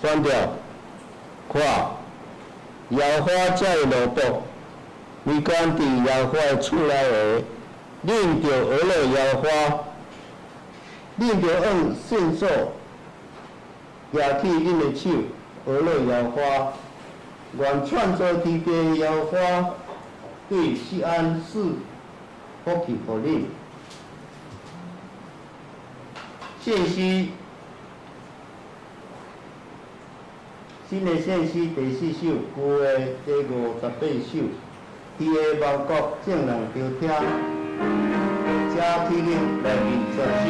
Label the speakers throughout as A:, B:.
A: 關掉。看，耶和華這个奴僕，未關佇耶和華的厝內的，恁著學樂耶和華，恁著按聖所舉起恁的手，學樂耶和華。願創造天地的耶和華對錫安賜福氣予恁。信息，新的信息第四首，舊的第58首，伊的萬國眾人著聽，請起立來念這首。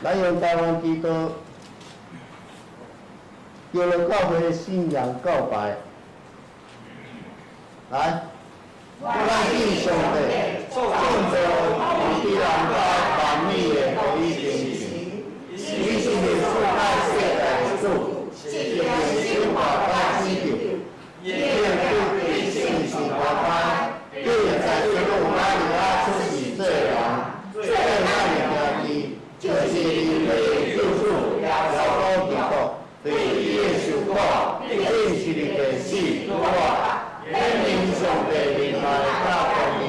A: 咱用台灣基督長老教會的信仰告白，來，我信上帝，創造天地萬物的合一精神，伊是歷史甲世界的主，是生活甲拯救，伊對聖是活該，對在耶路瑪利亞出世做人，做咱的兄弟，就是人類的救主耶穌基督，對伊的受苦，釘十字架死，復活，顯明上帝仁愛佮公義，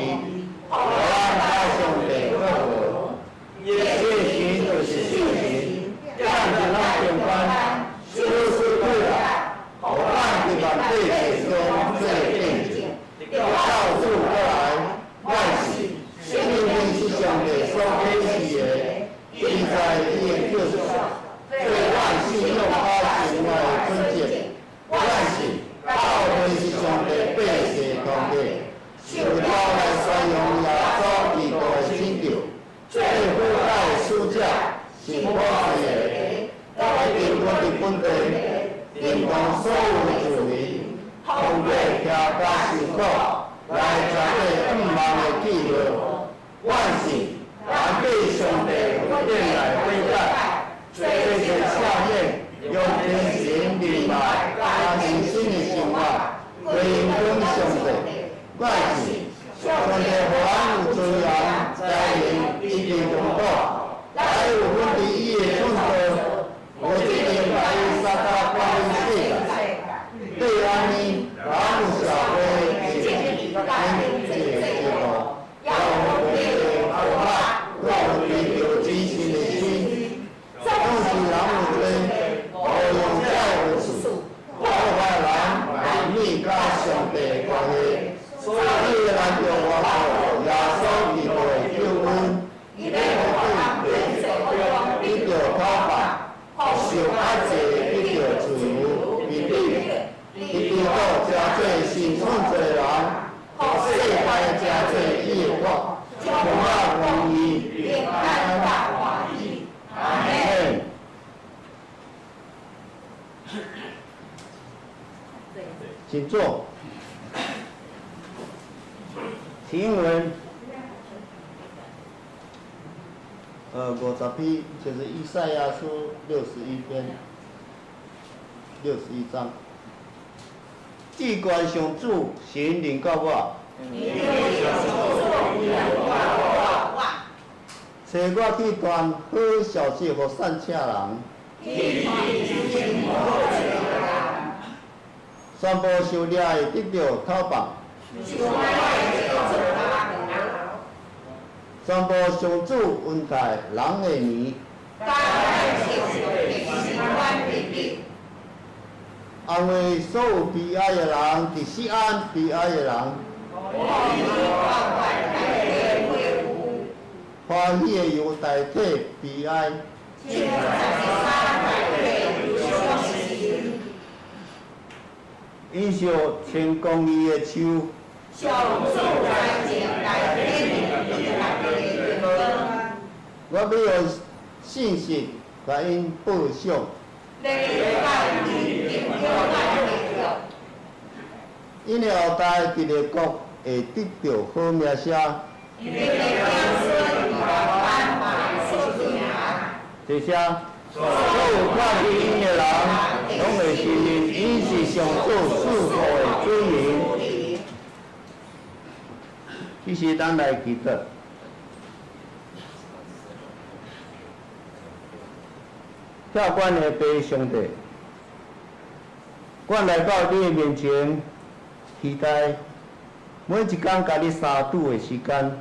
A: 予咱佮上帝和好。這神就是聖神，降佇咱中間，小事過來，予咱佇萬百世中做見證。到主過來，我信，聖經是上帝所啟示的，記載伊的救贖，做咱信仰佮生活的準則。我信，教會是上帝百世團體，受召來宣揚耶穌基督的拯救。做悔改的使者是可信的，來定阮佇本地，連同所有的子民，通過聽佮受苦，來傳遞盼望的記號。我信，凡對上帝恩典來悔改，罪得赦免，用虔誠仁愛佮誠實的生活，歸榮上帝。我信，上帝予咱有尊嚴、才能以及榮耀，咱有份佇伊的創造，無責任共伊相佮管理世界。對按呢，咱有社會責任。
B: 平安佮歡喜。阿們。
A: 請坐。經文，50篇就是以賽亞書61篇，61章。至懸上主神臨到我，差我去傳好消息予散赤人，宣布受掠的得著討放，宣布上主恩待人的年，安慰所有悲哀的人，佇錫安悲哀的人，歡喜的油代替悲哀。𪜶像穿公義的樹，我欲用信實共𪜶報賞。𪜶的後代佇列國會得著好名聲。這些所有看見𪜶的人，攏會承認𪜶是上主賜福的子民。這時咱來祈禱。疼阮的父上帝，阮來到你的面前，期待每一工共你相拄的時間，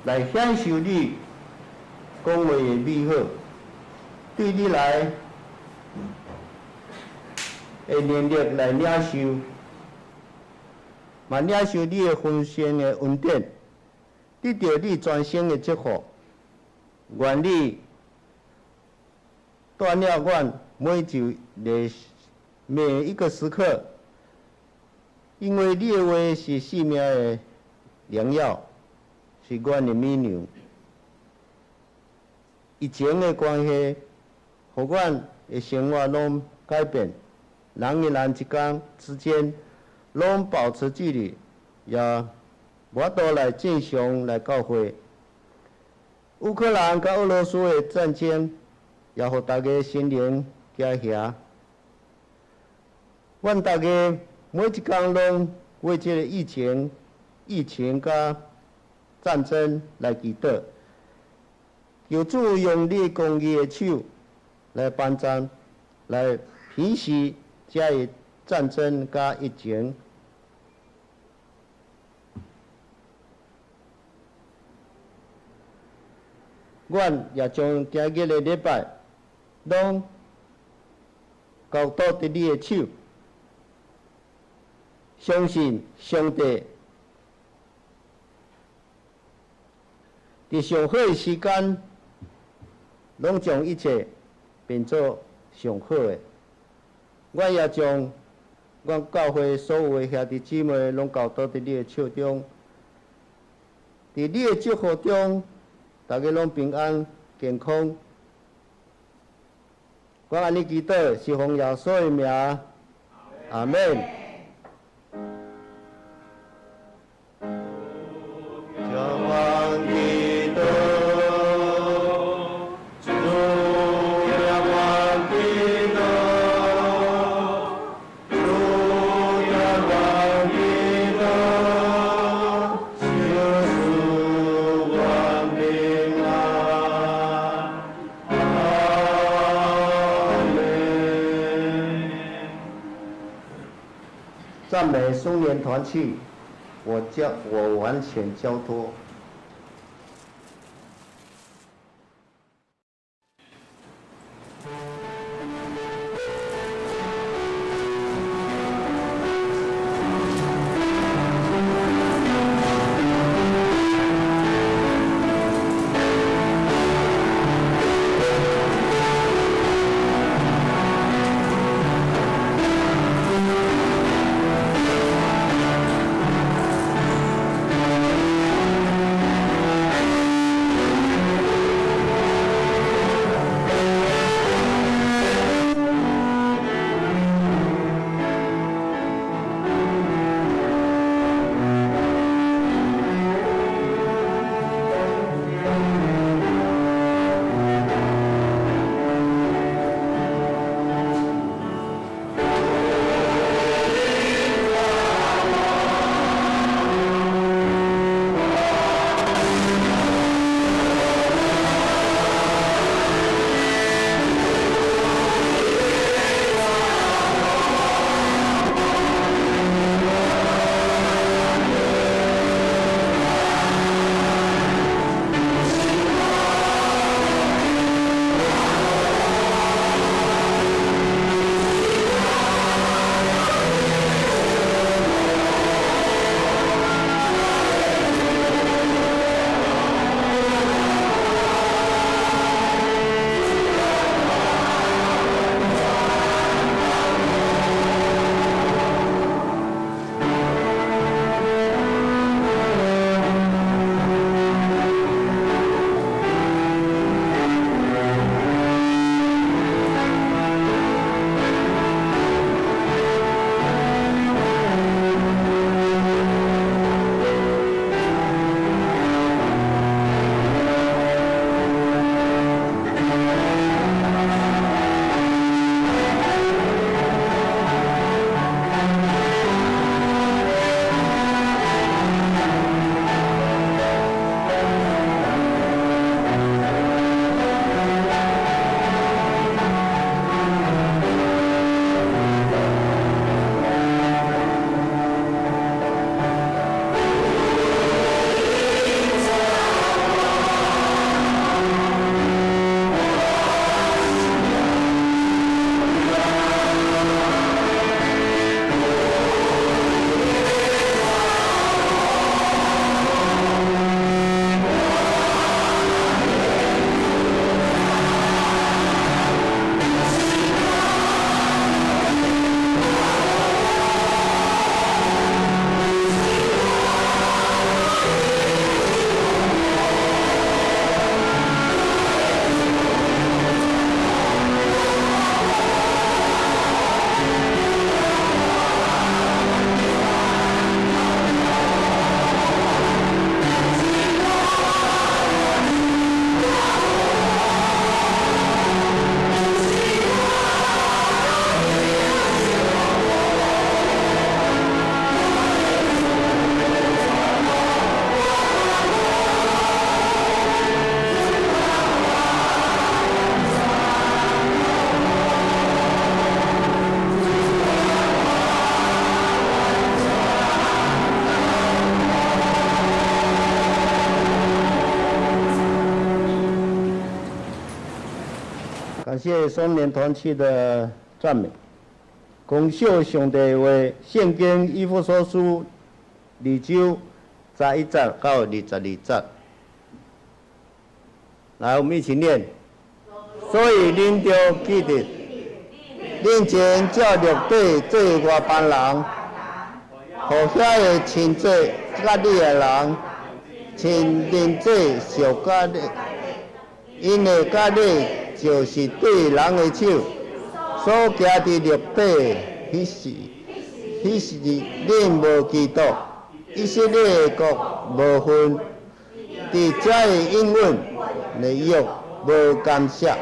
A: 來享受你講話的美好，對你來的能力來領受，嘛領受你的豐盛的恩典，得著你全生的祝福。願你帶領阮每一個時刻，因為你的話是性命的良藥，是阮的美糧。疫情的關係，予阮的生活攏改變，人與人之間攏保持距離，也無法度來正常來教會。烏克蘭佮俄羅斯的戰爭，也予大家心靈驚嚇。阮大家每一工攏為這個疫情佮戰爭來祈禱，求主用你公義的手來幫助，來平息這个戰爭佮疫情。阮也將今日的禮拜攏交託佇你的手，相信上帝佇上好的時間，攏將一切變做上好的。阮也將阮教會所有的兄弟姊妹攏交託佇你的手中，佇你的祝福中，大家攏平安健康。我按呢祈禱，是奉耶穌的名，阿們。將萬祈禱，主將萬祈禱，主將萬祈禱，求賜阮平安，阿們。讚美松年團契，我完全交託。感謝松年團契的讚美，感謝上帝話，聖經以弗所書二章11節到22節。來，我們一起念。所以恁著記得，恁前照肉體做外邦人，予遐个稱做割禮的人，親認做受割禮，𪜶的割禮就是對人的手所行佇肉體，彼時恁無基督，以色列的國無份，佇遮个應允的約無干涉，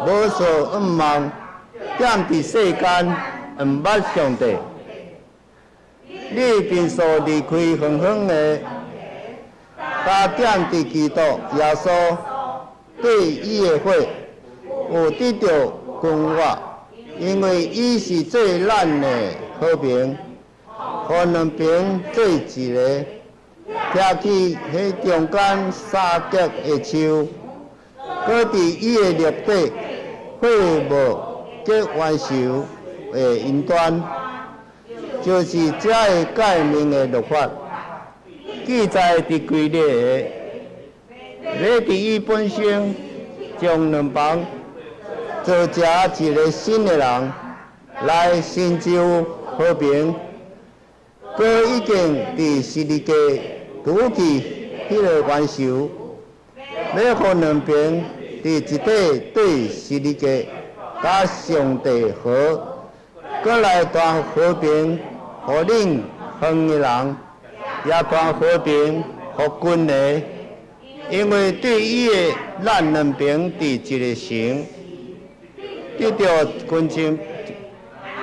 A: 無所向望，踮佇世間毋捌上帝。你貧素離開遠遠的，佮踮佇基督耶穌對伊的血有得著關懷，因為伊是做咱的和平，予兩邊做一个，拆去彼中間相隔的牆，閣佇伊的肉體廢無結冤仇的爭端，就是這个誡命的律法，記載佇規例的，欲佇伊本身將兩旁造成一个新的人，來成就和平。閣已經佇十字架除去彼个冤仇，欲予兩邊佇一體對十字架佮上帝和，閣來傳和平予恁遠的人，也傳和平予近的，因為對伊的咱兩邊佇一个城，得著親情，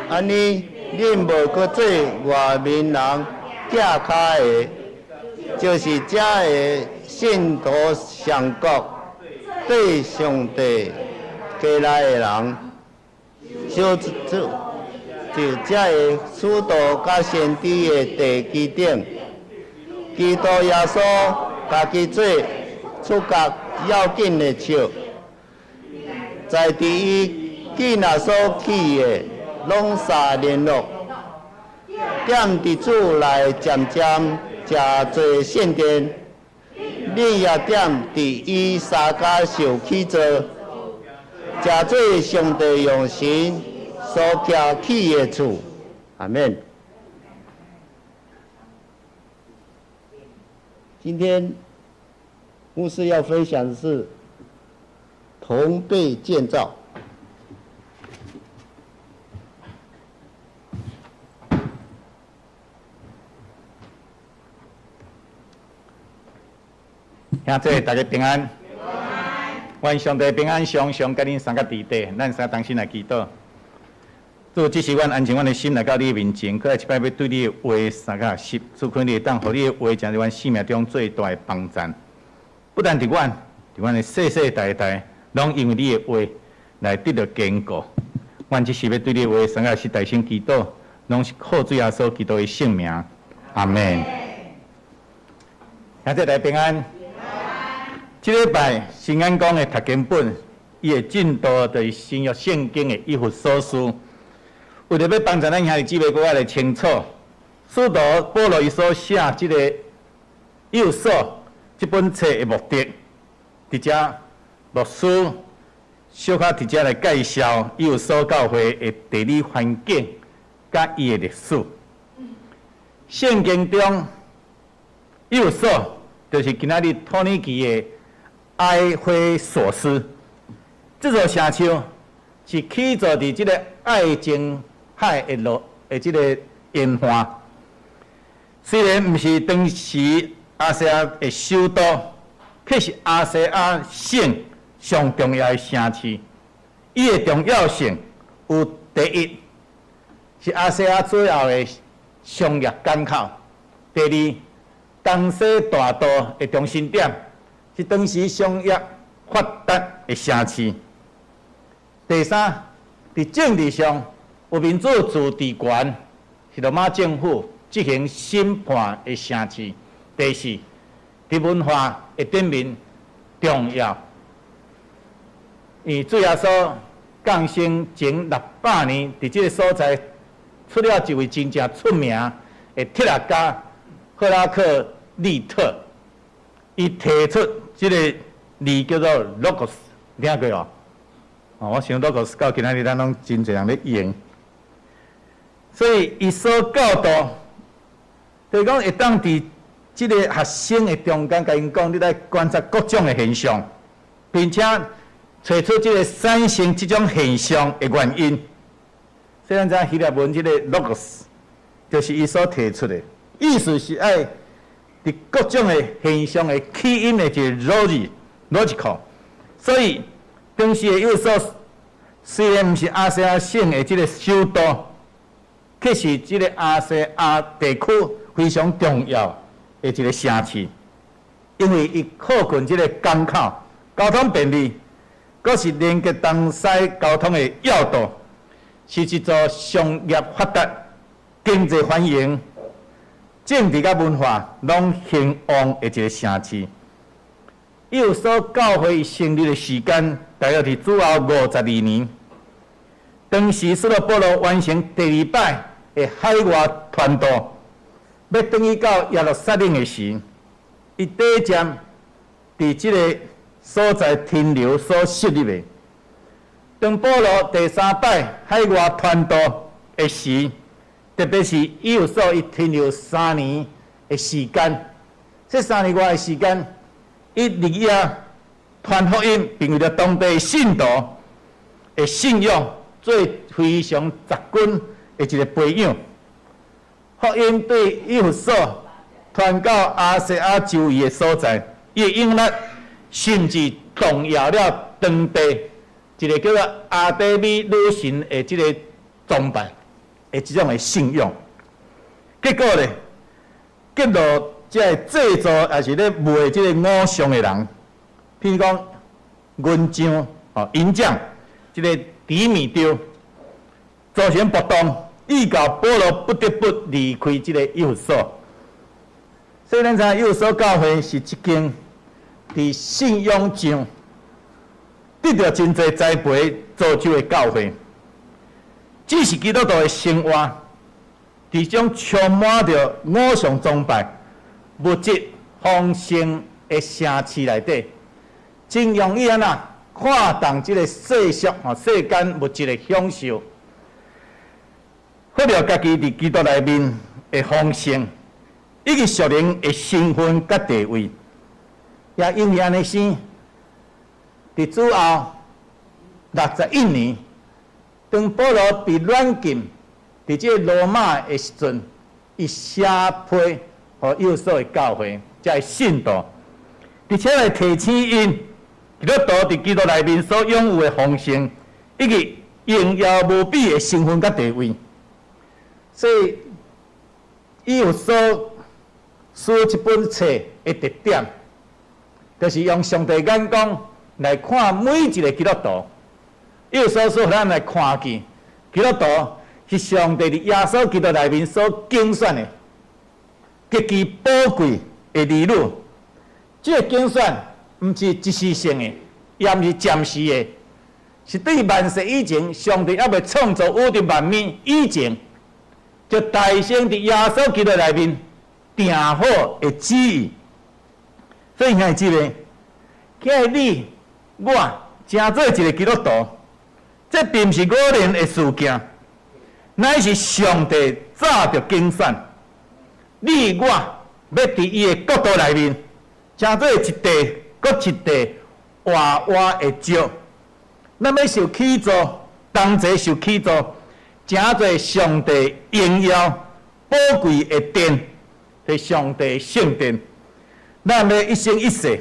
A: 按呢，恁無閣做外面人寄跤的，就是遮个信徒上國對上帝家內的人，小做佇遮个使徒佮先知的地基頂，基督耶穌家己做出角要緊的石，在佇伊囝仔所起的，攏相聯絡，踮佇主內漸漸成做聖殿，恁也踮佇伊相佮受起造，成做上帝用神所建起的厝。阿們。今天牧師要分享的是同被建造。
C: 兄弟，大家平安。願上帝平安，常常佮恁三个佇底，咱三同心來祈禱。主，這時阮安靜阮的心來到你的面前，閣來一擺欲對你的話相佮學習。主，懇你會當予你的話，成做阮生命中最大的幫贊。不但佇阮，佇阮的世世代代，攏因為你的話來得著堅固。阮這時欲對你的話相佮學習，大聲祈禱，攏是靠主耶穌基督的聖名。阿們。兄弟，大家平安。這禮拜新眼光的讀經本，伊的進度就是新約聖經的以弗所書。為著欲幫助咱兄弟姊妹閣較來清楚，使徒保羅伊所寫這个以弗所這本冊的目的，佇遮牧師小可佇遮來介紹以弗所教會的地理環境佮伊的歷史。聖經中以弗所就是今仔日土耳其的埃菲索斯，這座城市是起造佇這个愛琴海的路的這个沿岸。雖然毋是當時亞細亞的首都，卻是亞細亞省上重要的城市。伊的重要性有第一，是亞細亞主要的商業港口；第二，東西大道的中心點，是當時商業發達的城市。第三，佇政治上有民主自治權，是羅馬政府執行審判的城市。第四，佇文化的頂面重要。因為主耶穌降生前600年，佇這个所在出了一位真正出名的哲學家赫拉克利特，伊提出這个字叫做 logos，聽過無？哦，我想 logos 到今仔日咱攏真濟人咧用，所以伊所教導，就是講會當佇這个學生的中間，共𪜶講，你來觀察各種的現象，並且揣出這个產生這種現象的原因。所以咱知影希臘文這个 logos，就是伊所提出的，意思是愛佇各種的現象的起因的一個 logic，logical。所以當時的以弗所雖然毋是亞細亞省的這个首都，卻是這个亞細亞地區非常重要的一个城市，因為伊靠近這个港口，交通便利，閣是連接東西交通的要道，是一座商業發達、經濟繁榮、政治佮文化攏興旺的一个城市。以弗所教會成立的時間，大約佇主後52年。當時使徒保羅完成第二擺的海外傳道，欲轉去到耶路撒冷的時，伊短暫佇這个所在停留所設立的。當保羅第三擺海外傳道的時，特別是以弗所伊停留三年的時間，這3年外的時間，伊日夜傳福音，並為著當地信徒的信仰做非常扎根的一个培養。福音對以弗所傳到亞細亞周圍的所在，伊的影響力甚至動搖了當地一个叫做阿底米女神的這个崇拜的這種的信仰。結果咧，結落這个製造抑是咧賣這个偶像的人，譬如講銀匠、吼銀匠，這个底米丟造成暴動，以到保羅不得不離開這个以弗所。所以咱知影以弗所教會是一間佇信仰上得著真濟栽培造就的教會，只是基督徒的生活，佇種充滿著偶像崇拜、物質豐盛的城市內底，真容易按怎看重這个世俗吼世間物質的享受，忽略家己佇基督內面的豐盛，以及屬靈的身份佮地位。也因為按呢生，佇主後61年，當保羅被軟禁佇這个羅馬的時陣，伊寫批予以弗所的教會，這个信徒，而且來提醒𪜶基督徒佇基督內面所擁有的豐盛，以及榮耀無比的身份佮地位。所以，以弗所書這本冊的特點，就是用上帝眼光來看每一个基督徒。以弗所書予咱來看見，基督徒是上帝佇耶穌基督內面所揀選的極其寶貴的兒女。這个揀選毋是一時性的，也毋是暫時的，是對萬世以前，上帝猶未創造宇宙萬物以前，就預先佇耶穌基督內面定好的旨意。所以兄弟姊妹，今日你我成做一个基督徒，這並毋是偶然的事件，乃是上帝早就揀選你我，欲佇伊的國度內面，成做一塊閣一塊活活的石。咱欲受起造，同齊受起造，成做上帝榮耀寶貴的殿，是上帝聖殿。咱欲一生一世，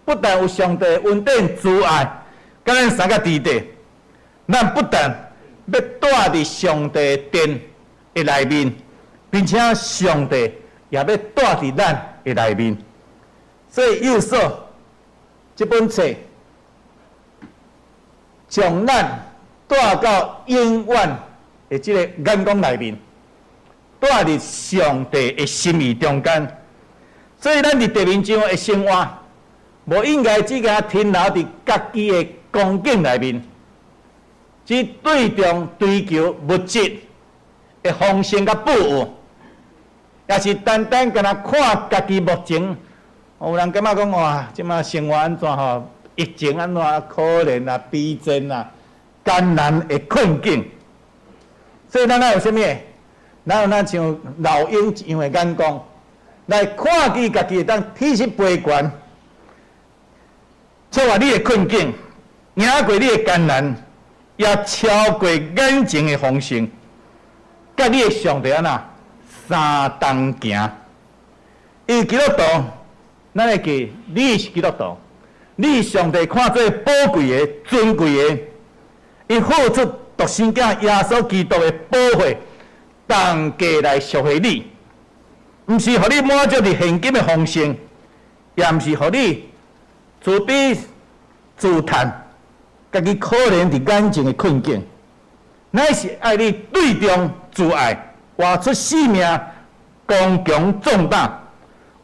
C: 不但有上帝恩典慈愛，佮咱相佮佇底，咱不但欲蹛佇上帝殿的內面，並且上帝也欲蹛佇咱的內面。所以，以弗所這本冊將咱帶到永遠的這个眼光內面，蹛佇上帝的心意中間。所以，咱佇地面上的生活，無應該只共停留佇家己的光景內面，只對重追求物質的豐盛佮富有，抑是單單干焦看家己目前。有人感覺講哇，這馬生活按怎吼？疫情按怎可憐啊、悲慘啊、艱難的困境。所以咱愛有啥物？咱有咱像老鷹一樣的眼光，來看見家己會當起身飛懸，超越你的困境，贏過你的艱難，也超過眼前的豐盛，佮你的上帝按怎相同行。因為基督徒，咱會記，你是基督徒，你上帝看做寶貴的、尊貴的，伊付出獨生子耶穌基督的寶血，同價來贖回你，毋是予你滿足佇現今的豐盛，也毋是予你自卑自嘆，家己可憐佇眼前的困境，乃是愛你對中自愛，活出生命剛強壯膽，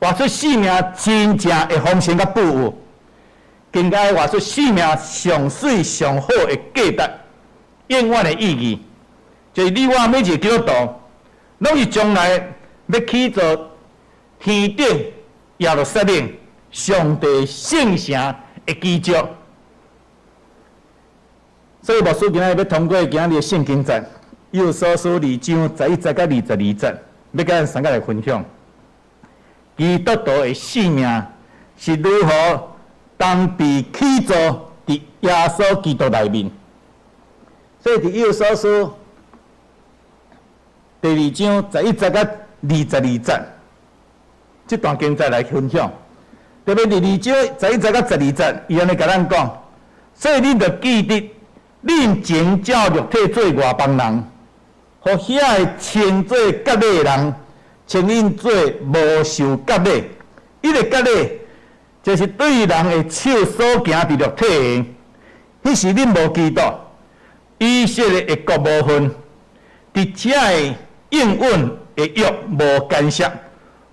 C: 活出生命真正的豐盛佮富有，更加活出生命上媠上好的價值，永遠的意義，就是你我每一個基督徒，攏是將來欲去做天頂耶路撒冷上帝聖城的基石。所以牧師今仔日欲通過今仔日的聖經節，以弗所書二章十一節佮22節，欲佮咱三個來分享。基督徒的生命是如何當被起造佇耶穌基督內面。所以佇以弗所書第二章十一節佮22節，這段經節來分享。特別佇二章十一節佮十二節，伊按呢共咱講，所以恁著記得，恁前照肉體做外邦人，予遐个稱做割禮的人，稱恁做無受割禮。彼个割禮，就是對人的手所行佇肉體的。彼時恁無基督，以色列的國無份，佇遮个應允的約無干涉，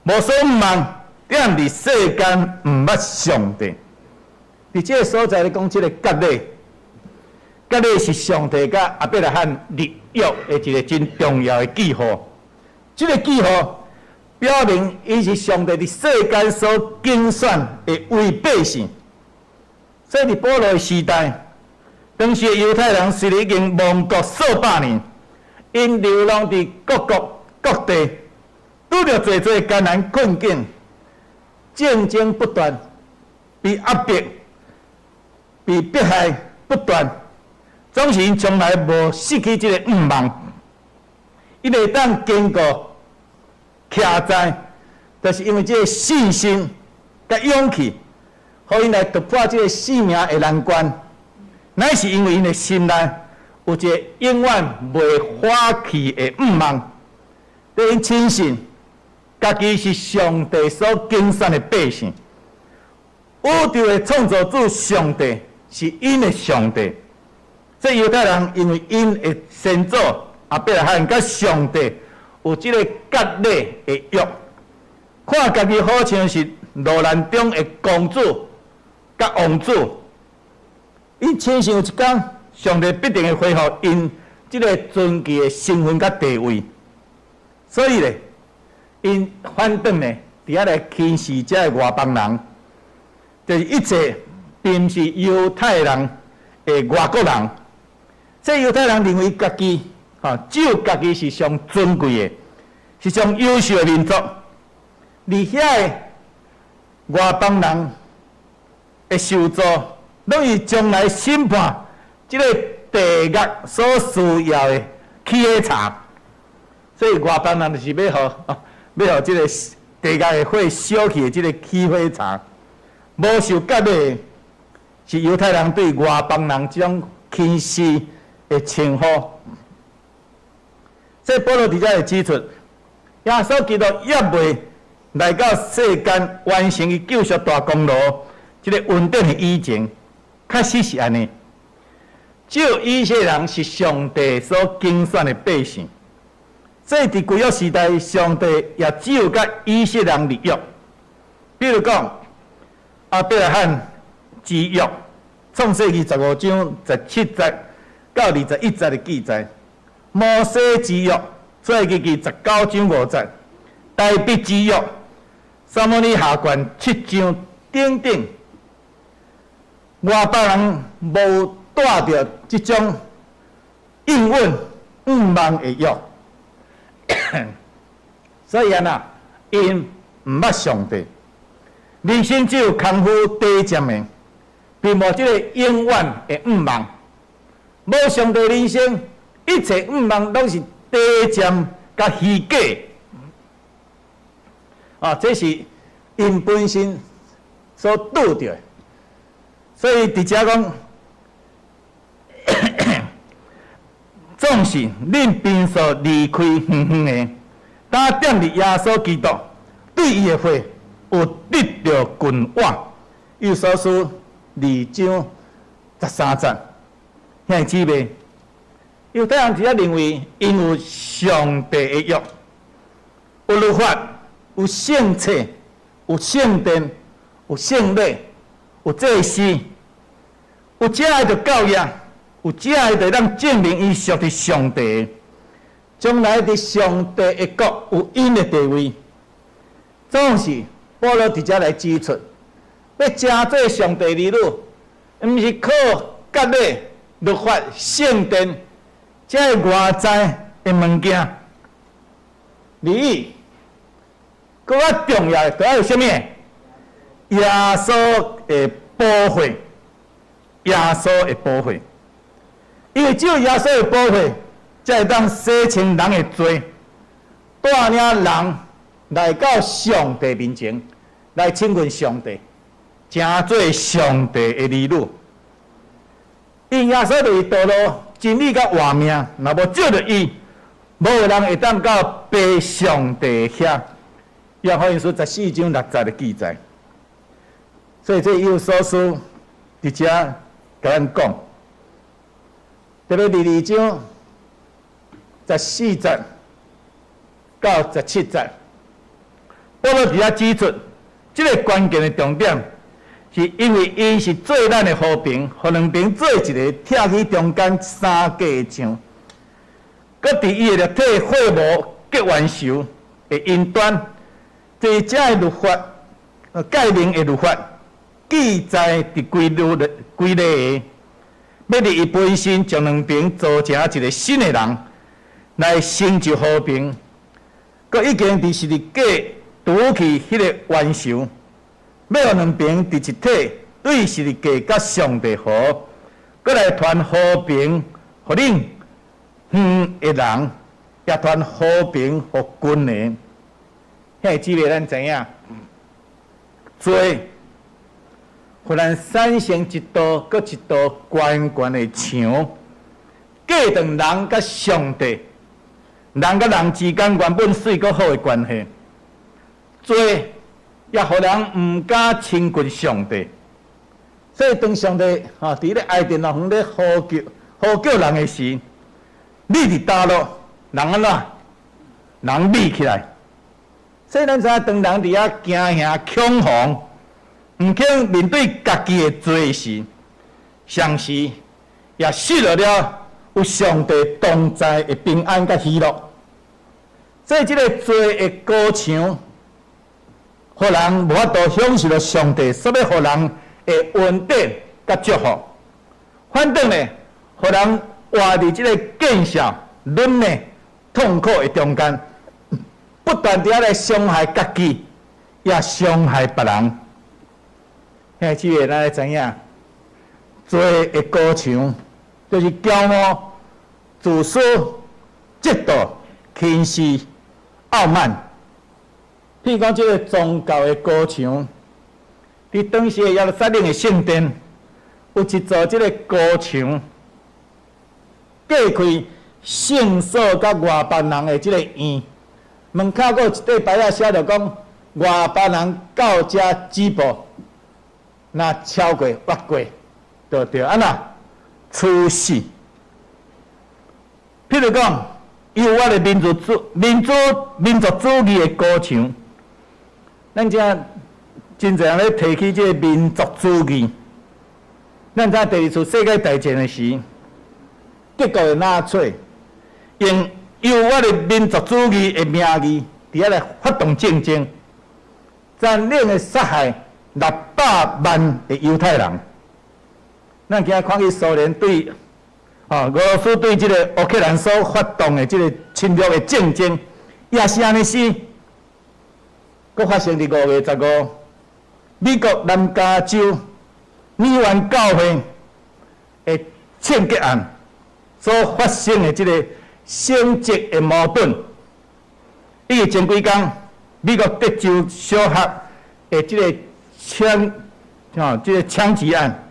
C: 無所望，踮佇世間毋捌上帝。佇這個所在咧講，這個割禮，割禮是上帝佮亞伯拉罕立約的一個真重要的記號。這個記號表明，𪜶是上帝佇世間所揀選的唯一百姓。所以佇保羅的時代，當時的猶太人雖然已經亡國數百年，𪜶流浪佇各國各地，拄著濟濟艱難困境，戰爭不斷，被壓迫、被迫害不斷，總是𪜶從來無失去這個盼望。𪜶會當堅固徛在，就是因為這個信心佮勇氣，予𪜶來突破這個生命的難關。乃是因為𪜶的心內有一個永遠袂化去的盼望，對𪜶深信家己是上帝所揀選的百姓，宇宙的創造主上帝是𪜶的上帝。這猶太人因為𪜶的先祖亞伯拉罕佮上帝有這個割禮的約，看家己好像是落難中的公主佮王子，𪜶深信有一天上帝必定會恢復𪜶這個尊貴的身份佮地位，所以咧，𪜶反轉呢，佇遐來輕視這个外邦人，就是一切並毋是猶太人的外國人。這猶太人認為家己，吼，只有家己是上尊貴的，是上優秀的民族。而遐个外邦人的受造，攏是將來審判這个地獄所需要的起火柴。所以外邦人就是欲予這个地獄的火燒去的這个起火柴。無受割禮，是猶太人對外邦人這種輕視的稱呼。這保羅佇遮會指出，耶穌基督猶未來到世間完成伊救贖大功勞，這个恩典的以前，確實是按呢。只有以色列人是上帝所揀選的百姓。所以佇舊約時代，上帝也只有佮以色列人立約。比如講，亞伯拉罕之約，創世記15章17節到21節的記載；摩西之約，出埃及記19章5節；大衛之約，撒母耳下卷7章等等。外邦人無帶著這種應允向望的約，所以按怎，𪜶毋捌上帝，人生只有空虛短暫的，並無這個永遠的向望。無上帝人生，一切向望攏是短暫佮虛假。啊，這是𪜶本身所拄著的。所以佇遮講，總是恁平素離開遠遠的，今踮佇耶穌基督對伊的話有得著近我。以弗所書2章13節，兄弟姊妹，猶太人佇遮認為，𪜶有上帝的約，有律法，有聖冊，有聖殿，有聖禮，有祭司，有這个就夠額，有這个就當證明伊屬佇上帝，將來佇上帝的國有𪜶的地位。總是保羅佇遮來指出，欲成做上帝兒女，毋是靠割禮、律法、聖殿這个外在的物件，而伊閣較重要的，著愛有啥物？耶穌的寶血，耶穌的寶血，因為只有耶穌的寶血，才會當洗清人的罪，帶領人來到上帝面前，來親近上帝，成做上帝的兒女。因耶穌就是道路、真理佮活命，若無藉著伊，無人會當到父上帝遐。約翰福音書14章6節的記載。所以這以弗所書佇遮共咱講，特別22章14節到17節，保羅佇遮指出，這个關鍵的重點，是因為𪜶是做咱的和平，予兩邊做一个拆去中間三隔的牆，閣佇伊的肉體血無結冤仇的爭端，這遮的律法，誡命的律法。記載佇規律的規例的，欲佇伊本身將兩邊造成一个新的人，來成就和平。閣已經佇十字架除去彼个冤仇，欲予兩邊佇一體對十字架佮上帝和，閣來傳和平予恁遠的人，也傳和平予近的。兄弟姊妹，咱知影，罪予咱產生一道閣一道懸懸的牆，隔斷人佮上帝、人佮人之間原本媠閣好的關係。罪也予人毋敢親近上帝，所以當上帝吼佇咧伊甸樂園咧呼叫呼叫人的時，你佇佗落，人按怎？人覕起來。所以咱知影，當人佇遐驚嚇恐慌，毋肯面對家己的罪時，同時也失落了有上帝同在的平安佮喜樂。所以，這个罪的高牆，予人無法度享受著上帝所欲予人的恩典佮祝福。反轉呢，予人活佇這个見笑、忍耐、痛苦的中間，不斷佇遐來傷害家己，也傷害別人。兄弟姊妹，咱來知影，罪的高牆就是驕傲、自私、嫉妒、輕視、傲慢。譬如講，這个宗教的高牆，佇當時的耶路撒冷的聖殿，有一座這个高牆，隔開聖所佮外邦人的這个院。門口閣有一塊牌仔寫著講，外邦人到遮止步。若超過越過，就著按怎處死。譬如講，猶我的民族主民族民族主義的高牆，咱遮真濟人咧提起這個民族主義。咱知第二次世界大戰的時，德國的納粹用優越的民族主義的名義，佇遐來發動戰爭，殘忍的殺害600萬的猶太人。咱今仔看見蘇聯對俄羅斯對這個烏克蘭所發動的這個侵略的戰爭，也是按呢時，閣發生佇5月15，美國南加州美灣教會的槍擊案所發生的這個省籍的矛盾，以及前幾工美國德州小學的這個槍這個槍擊案，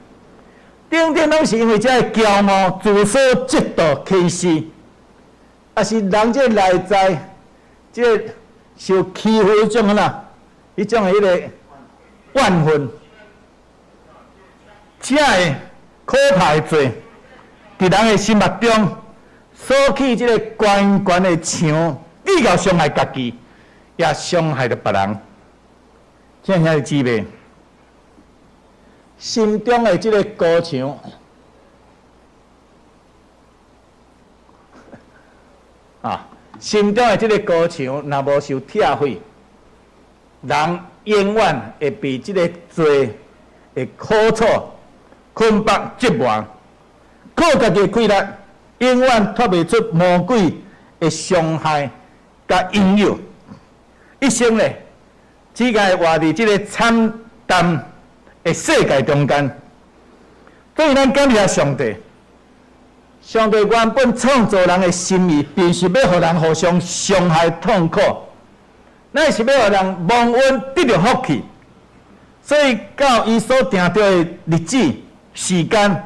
C: 等等，攏是因為這个驕傲、自私、嫉妒、輕視，抑是人這內在這個受欺負彼種啦，彼種的彼個怨恨，這个可怕的罪，佇人的心目中鎖起這个懸懸的牆，比較傷害家己，也傷害著別人。親愛兄弟姊妹，心中的這个高牆，啊，心中的這个高牆，若無受拆毀，人永遠會被這个罪的苦楚捆綁折磨，靠家己的氣力，永遠脫袂出魔鬼的傷害佮引誘，一生咧，只會活佇這个慘淡的世界中間。所以咱感謝上帝，上帝原本創造人的心意，並是欲予人互相傷害痛苦，乃是欲予人蒙恩得著福氣。所以到伊所定著的日子、時間，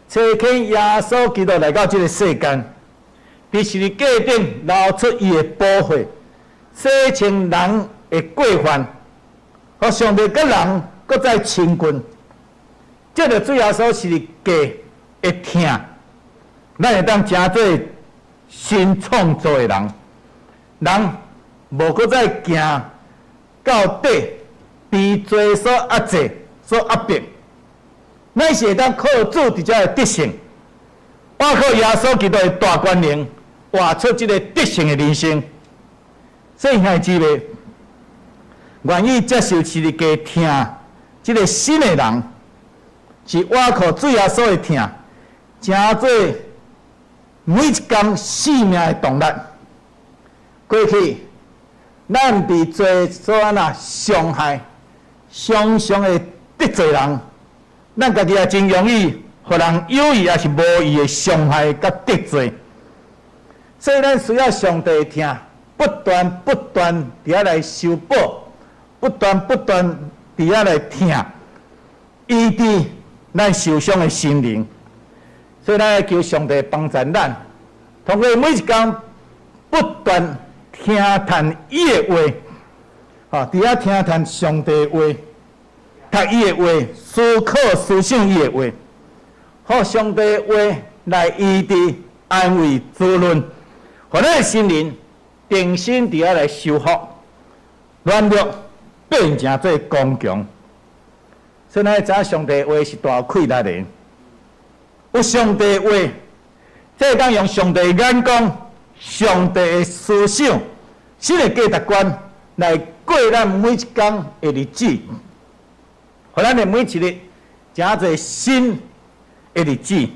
C: 差遣耶穌基督來到這个世間，佇十字架頂流出伊的寶血，洗清人的過犯，予上帝佮人閣再親近。藉著主耶穌十字架的疼，咱會當成做新創造的人，人無閣再行到底被罪所壓制、所壓迫，乃是會當靠主直接的得勝，倚靠耶穌基督的大權能，活出這个得勝的人生。所以兄弟姊妹，願意接受十字架疼這个新的人，是倚靠主耶穌的疼，成做每一工生命的動力。過去咱被罪所按怎傷害，常常會得罪人，咱家己也真容易予人有意抑是無意的傷害佮得罪。所以咱需要上帝的疼，不斷不斷佇遐來修補，不斷不斷佇遐來疼，醫治咱受傷的心靈。所以咱愛求上帝幫助咱，通過每一工不斷聽趁伊的話，吼，佇遐聽趁上帝的話，讀伊的話，思考思想伊的話，予上帝的話來醫治、安慰、滋潤，予咱的心靈重新佇遐來修復，軟弱變成做剛強。所以咱知影上帝的話是大有氣力的，有上帝的話，這會當用上帝的眼光、上帝的思想、新的價值觀來過咱每一工的日子，予咱的每一日成做新的日子。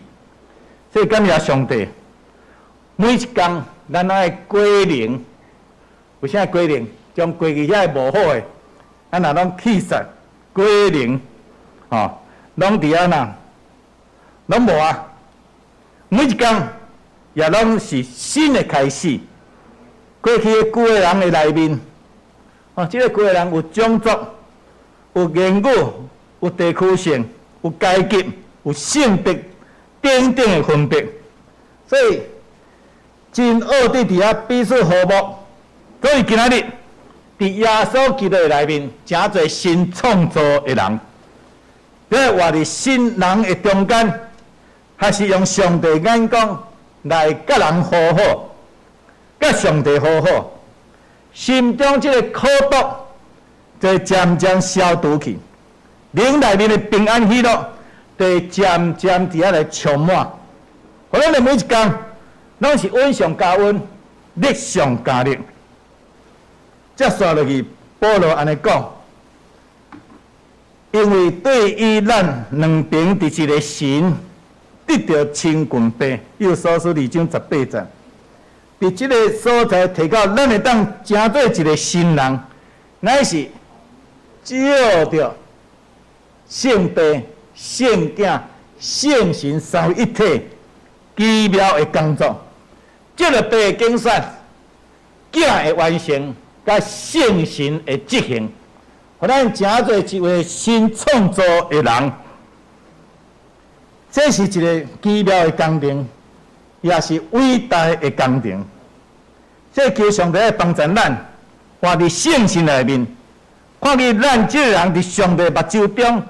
C: 所以感謝上帝，每一工咱愛歸零。為啥歸零？將過去遐个無好的，咱若攏去煞歸零，吼，攏佇遐呐，攏無啊。每一工也攏是新的開始。過去的舊的人的內面，哦，這个舊的人有種族、有言語、有地區性、有階級、有性別等等的分別，所以真惡佇佇遐彼此和睦。所以今仔日佇耶穌基督的內面，成做新創造的人，咧活佇新人的中間，還是用上帝眼光來佮人和好，佮上帝和好，心中這个苦毒，就會漸漸消除去，靈內面的平安喜樂，就會漸漸佇遐來充滿。予咱的每一工，攏是恩上加恩，力上加力。接續落去，保羅按呢講，因為對於咱兩爿佇一个神得著親近父，以弗所書二章十八節，佇這个所在提到，咱會當成做一个新人，乃是藉著聖父、聖囝、聖神三位一體奇妙的工作，藉著父的揀選，囝的完成，佮聖神的執行，予咱成做一位新創造的人。這是一个奇妙的工程，也是偉大的工程。這求上帝來幫助咱，活佇聖神內面，看見咱這个人佇上帝目睭中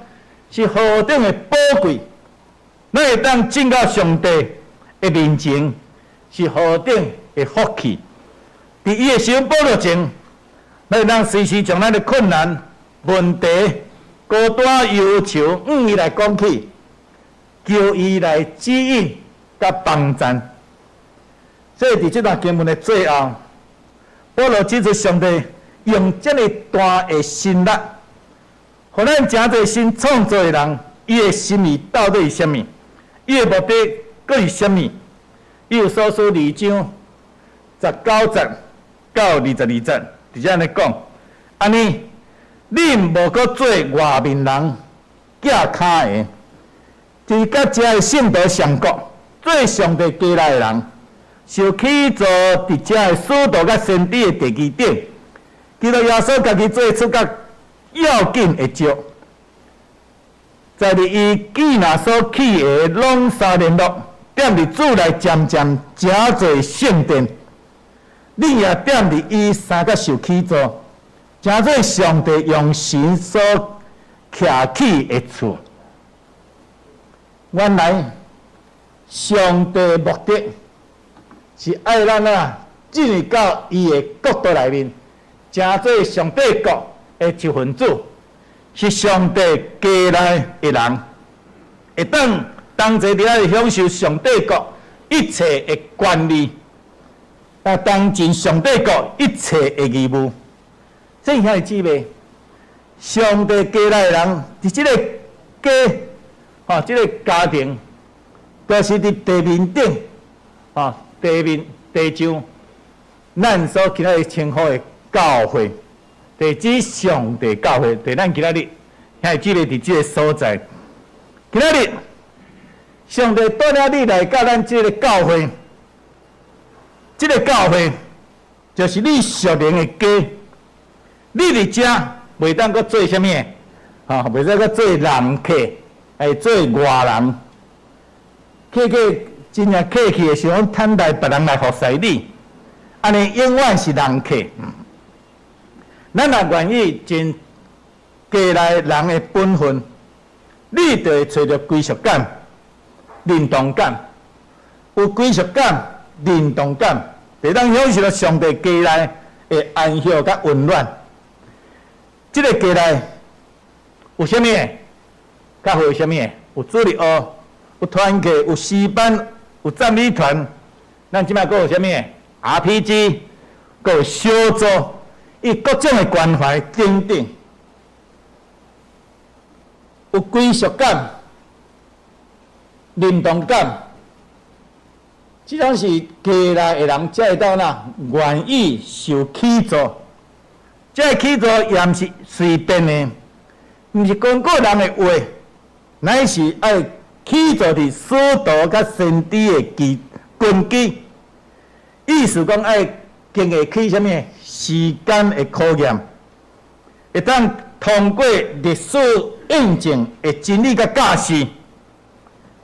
C: 是何等的寶貴，咱會當進到上帝的面前，是何等的福氣。佇伊的施恩寶座前，咱會當隨時將咱的困難、問題、孤單、憂愁，向伊來講起，求伊來指引佮幫贊。所以佇這段經文的最後，保羅指出上帝用這麼大的心力，予咱成做新創造的人，伊的心意到底是啥物？伊的目的閣是啥物？以弗所書二章十九節到22節，直接按呢講，按呢，恁無閣做外面人寄跤的，是佮遮的聖徒相國，做上帝家內的人，受起造佇遮的使徒佮先知的地基頂，基督耶穌家己做出較要緊的石，在佇伊記拿所起的攏相聯絡，踮佇主內漸漸成做聖殿，恁也踮佇伊相佮受起造，成做上帝用神所徛起的厝。原來上帝的目的是愛咱啊進入到伊的國度內面，成做上帝國的一份子，是上帝家內的人，會當同齊佇遐享受上帝國一切的權利，啊，當盡上帝國一切的義務。這兄弟姊妹，上帝家內的人，佇這个家，吼，這个家庭，就是佇地面頂，吼，地面地上，咱所今仔日稱呼的教會，就是指上帝教會，就是咱今仔日兄弟姊妹佇這个所在。今仔日，上帝帶領你來到咱這个教會，這个教會就是你屬靈的家。你佇遮袂當閣做啥物？吼，袂使閣做人客，會做外人。客客真正客氣的時陣，等待別人來服侍你，按呢永遠是人客。咱若願意盡家內人的本分，你就會揣著歸屬感、認同感。有歸屬感、認同感，就會當享受著上帝家內的安息佮溫暖。這个家內有啥物？教會有啥物？有主日學，有團契，有詩班，有讚美團。咱這擺閣有啥物？RPG，閣有小組，伊各種的關懷等等，有歸屬感、認同感，這種是家內的人才會當哪願意受起造。這个起造也毋是隨便的，毋是根據人的話，乃是愛起造佇使徒佮先知的基根基。意思講愛經得起啥物時間的考驗，會當通過歷史驗證的真理佮教示。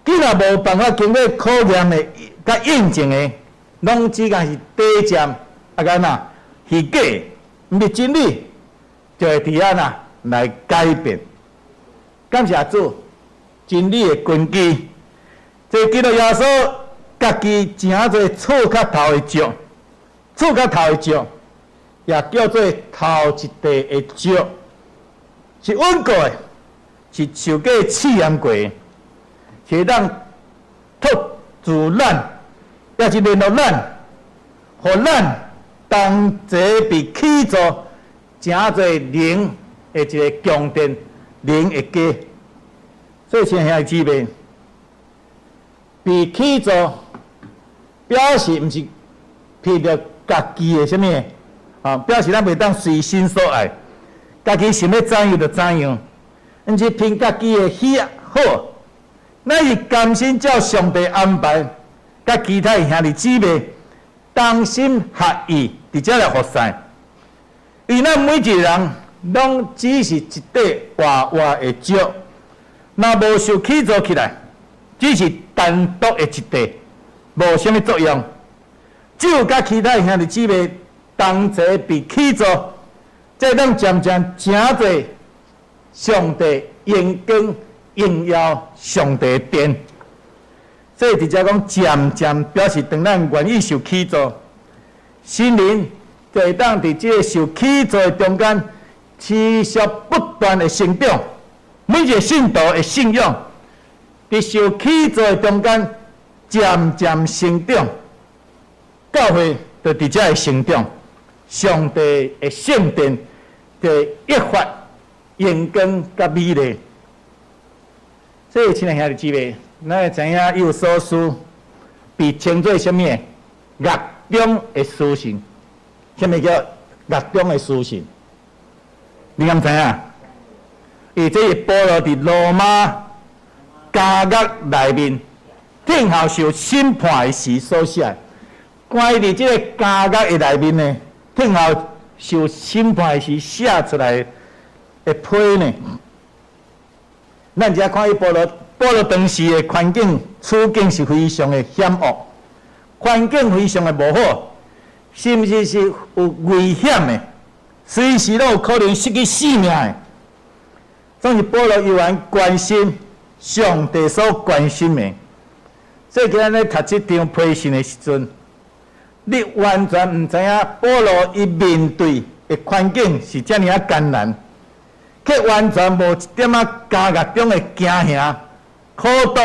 C: 既若無辦法經過考驗的佮驗證的，攏只敢是短暫，啊敢若是假的，毋是真理，就會佇遐呐來改變。感謝主，真理的根基，這基督耶穌家己成做厝較頭的石，厝較頭的石，也叫做頭一塊的石。是穩固的，是受過試驗過的，是會當托住咱，抑是聯絡咱，予咱同齊被起造，成做靈的一个宮殿，靈的家。所以，親愛兄弟姊妹，被起造表示毋是憑著家己的啥物啊？表示咱袂當隨心所愛，家己想欲怎樣就怎樣，毋是憑家己的喜好，咱是甘心照上帝安排，佮其他的兄弟姊妹同心合意，佇遮來服侍。因為咱每一個人攏只是一塊活活的石，若無受起造起來，只是單獨的一塊，無啥物作用。只有佮其他兄弟姊妹同齊被起造，才當漸漸成做上帝榮光榮耀上帝的殿。所以佇遮講漸漸表示，當咱願意受起造，聖靈就會當佇這個受起造的中間持續不斷的成長。每一個信徒的信仰，佇受起造的中間漸漸成長，教會就佇遮會成長，上帝的聖殿就會越發榮光佮美麗。所以，親愛兄弟姊妹，咱會知影以弗所書被稱做啥物？獄中的書信。啥物叫獄中的書信？你敢知影？伊這是保羅佇羅馬監獄內面等候受審判的時所寫。關佇這个監獄的內面呢，等候受審判的時寫出來的批呢？咱遮看伊保羅，保羅當時的環境處境是非常的險惡，環境非常的無好，甚至是有危險的，隨時攏有可能失去性命的。總是保羅猶原關心上帝所關心的，所以今日咧讀這張批信的時陣，你完全毋知影保羅伊面對的環境是遮爾仔艱難，卻完全無一點仔監獄中的驚嚇、苦毒、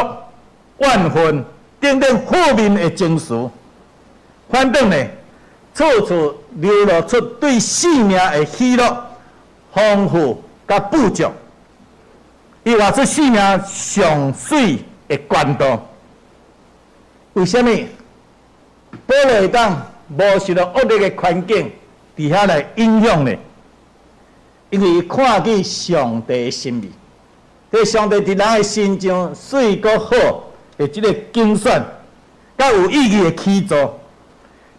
C: 怨恨等等負面的情緒，反轉呢，處處流露出對生命的喜樂、豐富佮富足。伊活出生命上媠的管道。為啥物？保羅會當無受到惡劣的環境佇遐來影響呢？因為伊看見上帝的心意，這上帝佇人的身上媠閣好的這个揀選，佮有意義的起造。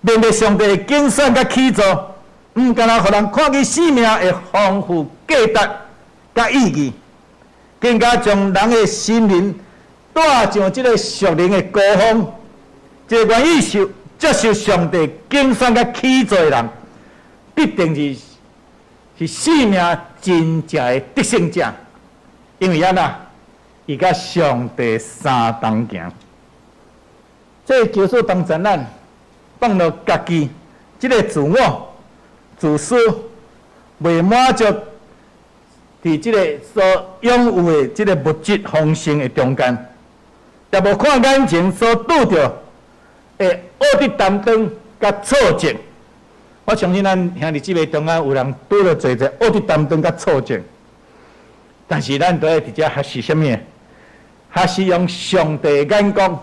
C: 面對上帝的揀選佮起造，毋干焦予人看見生命的豐富價值佮意義，更加將人的心靈帶上這个屬靈的高峰。這個願意受接受上帝揀選佮起造的人，必定是生命真正的得勝者，因為按怎，伊佮上帝相同行。這個求主幫助咱放落家己這个自我、自私，袂滿足佇這个所擁有的這个物質豐盛的中間，也無看眼前所拄著的惡的擔當佮挫折。我相信咱兄弟姊妹中間有人拄著濟濟惡的擔當佮挫折，但是咱都愛佇遮學習啥物？學習用上帝的眼光，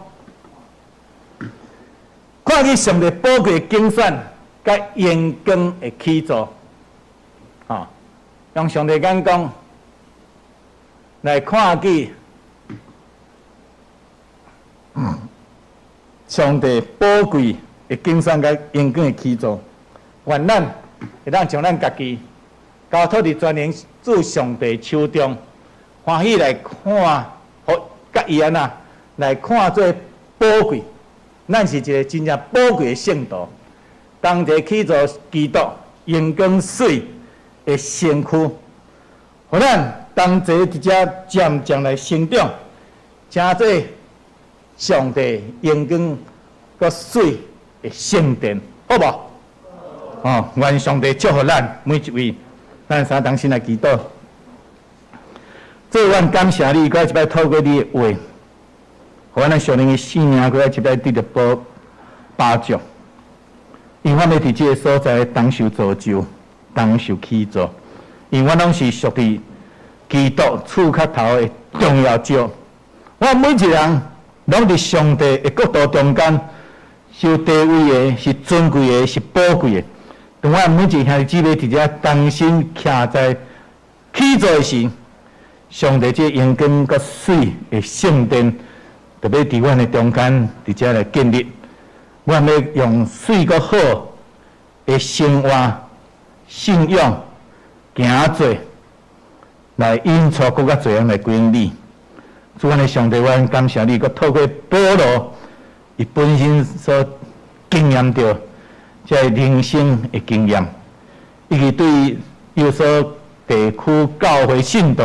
C: 看見上帝寶貴的揀選佮榮光的起造，啊，用上帝眼光來看見上帝寶貴的揀選佮榮光的起造。願咱會當將咱家己交託佇全能主上帝手中，歡喜來看，予佮伊按怎來看做寶貴。咱是一个真正寶貴的聖徒，同齊起造基督榮光媠的身軀，予咱同齊佇遮漸漸來成長，成做上帝榮光閣媠的聖殿，好無？哦，願上帝祝福咱每一位，咱三同心來祈禱。主，阮感謝你，閣一擺透過你的話，予阮的屬靈的性命，閣一擺得著保保障。因為阮欲佇這個所在同受造就，同受起造。因為阮攏是屬佇基督厝殼頭的重要石。阮每一個人攏佇上帝的國度中間，是有地位的，是尊貴的，是寶貴的。當阮每一個兄弟姊妹佇遮同心徛在起造的時，上帝這榮光閣水的聖殿，就欲佇阮的中間，佇遮來建立。阮欲用水閣好的生活、信仰、行做，來引帶閣較濟人來歸向你。主，阮的上帝，阮感謝你，閣透過保羅，伊本身所經驗著這个人生的經驗，以及對有所地區教會信徒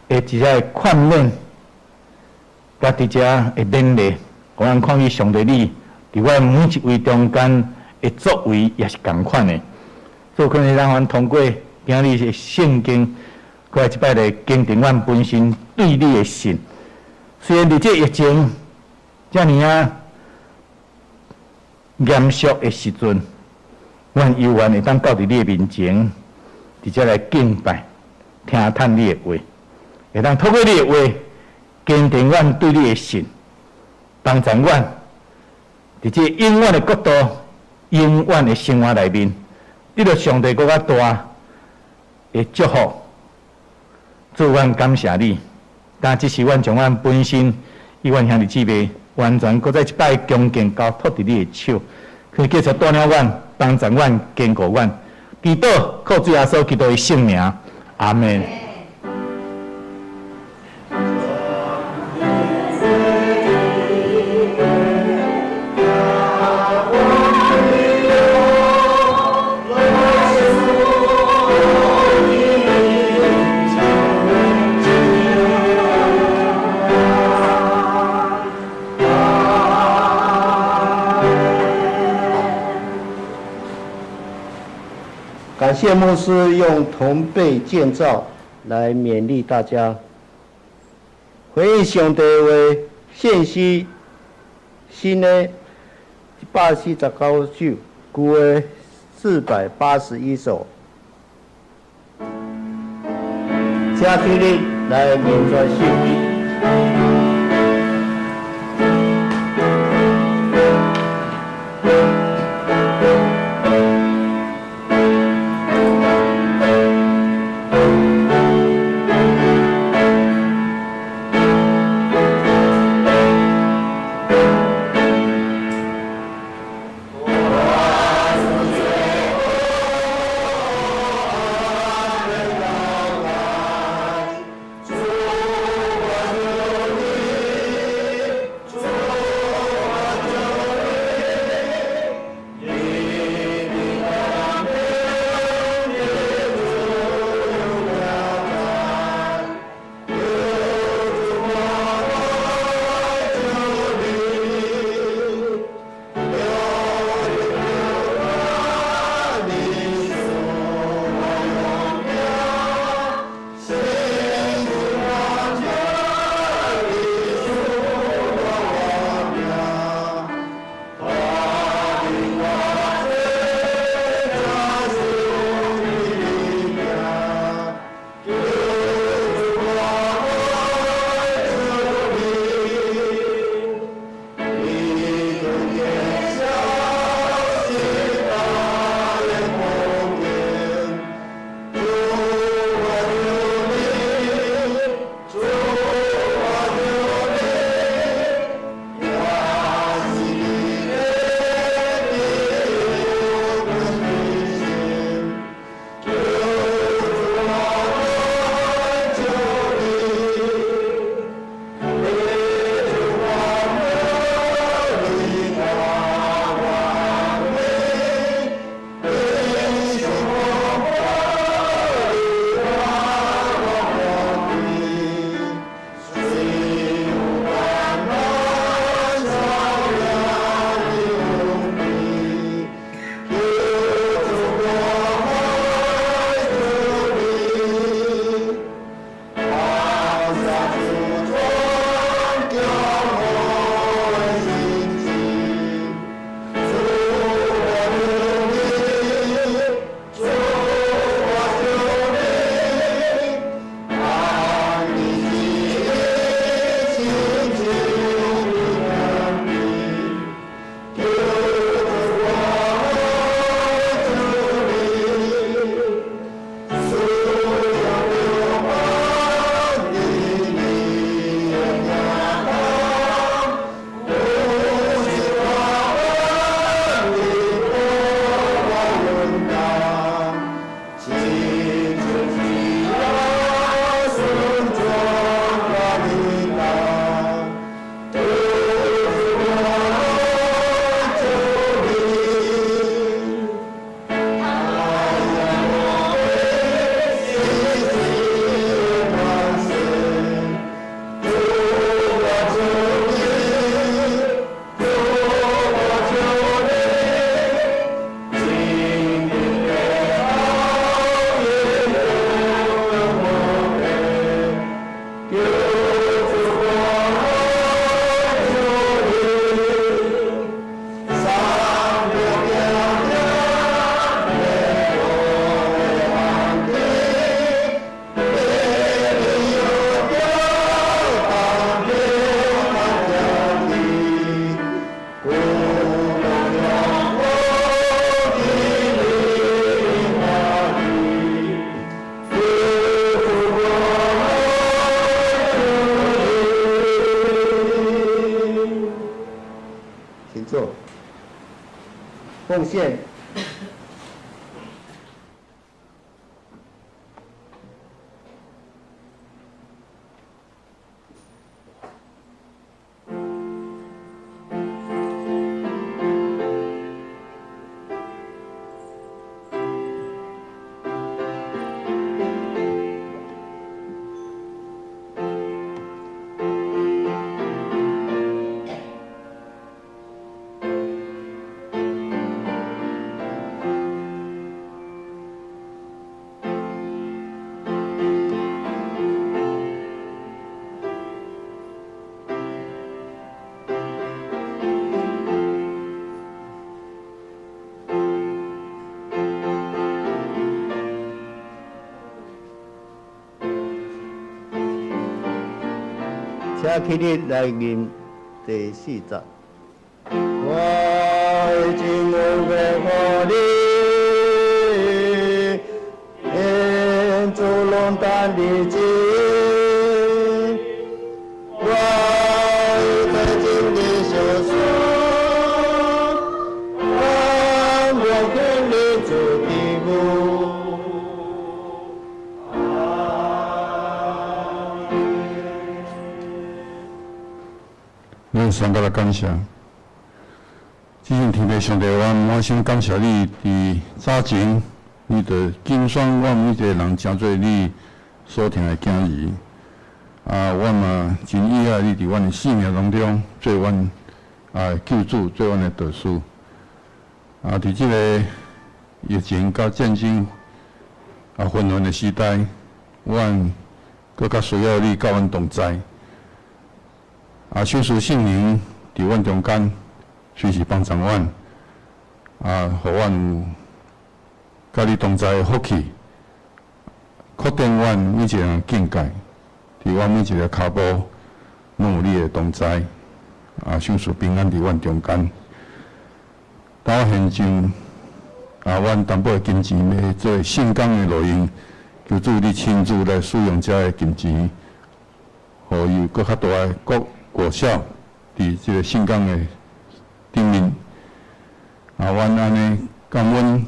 C: 的一個勸勉，佮佇遮的勉勵，予阮看見上帝你佇阮每一位中間的作為也是仝款的。所以可能讓阮通過今日的聖經，閣來一擺來堅定阮本身對你的信。雖然佇這疫情遮爾仔嚴肅的時陣，阮猶原會當到佇你的面前，佇遮來敬拜、聽嘆你的話，會當透過你的話，堅定阮對你的信，幫助阮佇這永遠的國度、永遠的生活內面，得著上帝閣較大的祝福。主，阮感謝你，但這是阮將阮本身與阮兄弟姊妹完全閣再一擺恭敬交託佇你的手，去繼續帶領阮、幫助阮、堅固阮。祈禱靠主耶穌基督的聖名，阿們。
A: 感謝牧師用同被建造來勉勵大家。回應上帝話，信息新的149首，舊的481首，請起立來念這首。坐。奉獻。請起立來念第四節。我的真有愛予你，願主攏等日子。我在真的相信，我愿你做天母。
D: 咱上帝來感謝，至聖天父上帝，我滿心感謝你，佇早前，你就揀選阮每一個人，成做你所疼的囝兒。啊，阮嘛真倚愛你佇阮的生命當中，做阮啊救主，做阮的導師。啊，佇這个疫情佮戰爭啊紛亂的時代，阮閣較需要你佮阮同在。啊，賞賜聖靈佇阮中間，隨時幫助阮，啊，予阮有佮你同在的福氣，擴展阮每一個人境界，佇阮每一个跤步，攏有你的同在，啊，賞賜平安佇阮中間。到現今，啊，阮淡薄的金錢欲做聖工的路用，求主你親自來使用這个金錢，予伊有閣較大的國果效，佇這个聖工的頂面。啊，阮按呢感恩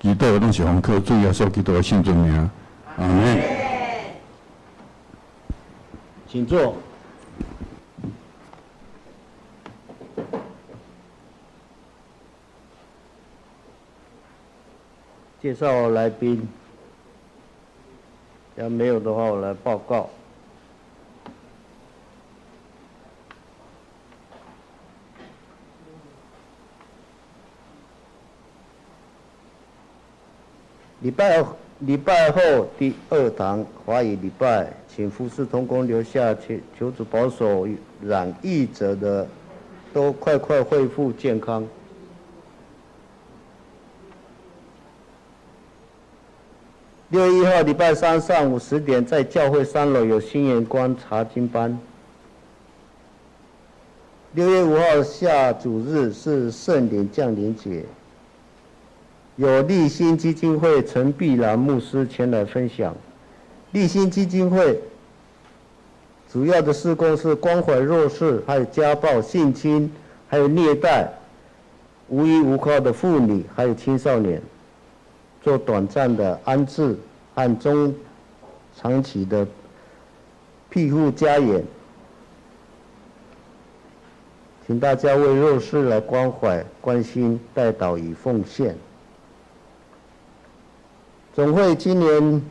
D: 祈禱，攏是奉靠主耶穌基督的聖尊名。阿們。
A: 請坐。介紹來賓，要沒有的話，我來報告。禮拜後第二堂華語禮拜，請服侍同工留下，求主保守染疫者的，都快快恢復健康。6月1號禮拜三上午10點，在教會3樓有新眼光查經班。6月5號下主日是聖靈降臨節。有立新基金會陳碧蘭牧師前來分享。立新基金會主要的事工是關懷弱勢，還有家暴、性侵，還有虐待、無依無靠的婦女，還有青少年，做短暫的安置和中長期的庇護家園。請大家為弱勢來關懷、關心、代禱與奉獻。總會今年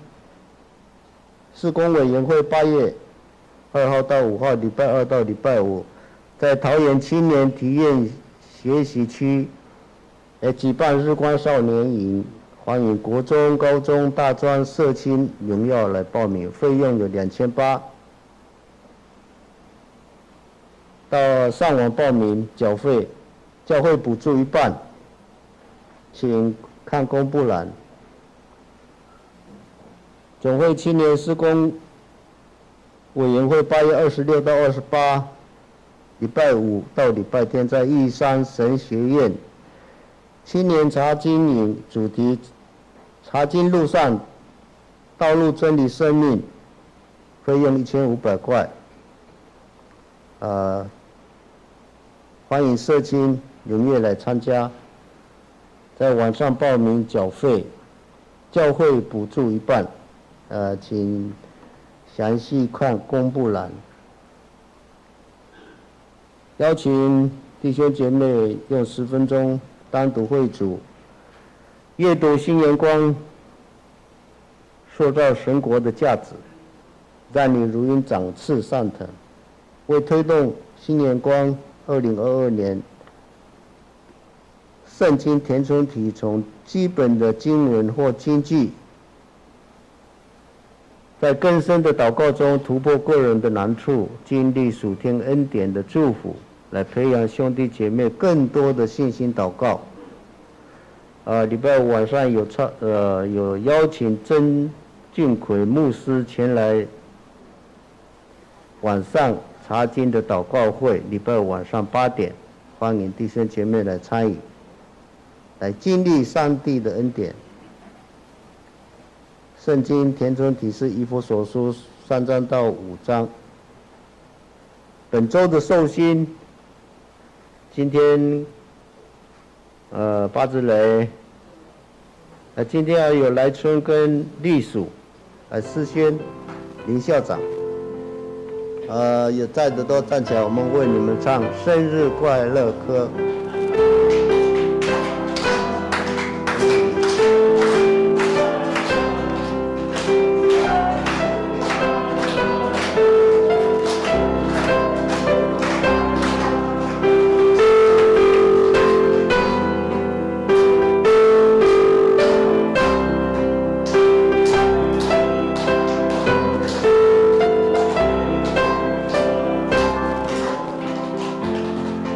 A: 事工委員會8月2號到5號，禮拜二到禮拜五，在桃園青年體驗學習區，舉辦日光少年營，歡迎國中、高中、大專、社青、榮耀來報名，費用有2800，到上網報名繳費，教會補助一半，請看公布欄。總會青年事工委員會8月26到28，禮拜五到禮拜天在玉山神學院青年查經營主題查經路上道路真理生命，費用1500塊。歡迎社青踴躍來參加。在網上報名繳費，教會補助一半，請詳細看公布欄。邀請弟兄姐妹用10分鐘單獨會組，閱讀新眼光，塑造神國的價值，讓你如鷹展翅上騰。為推動新眼光2022年聖經填充題，從基本的經文或經句，在更深的禱告中突破個人的難處，經歷屬天恩典的祝福，來培養兄弟姐妹更多的信心禱告。禮拜五晚上有唱，有邀請曾俊奎牧師前來晚上查經的禱告會，禮拜五晚上8點，歡迎弟兄姐妹來參與，來經歷上帝的恩典。聖經填充題是以弗所書3章到5章。本週的壽星，今天，八字雷，今天要有來春跟麗屬，思軒林校長，有在的都站起來，我們為你們唱生日快樂歌。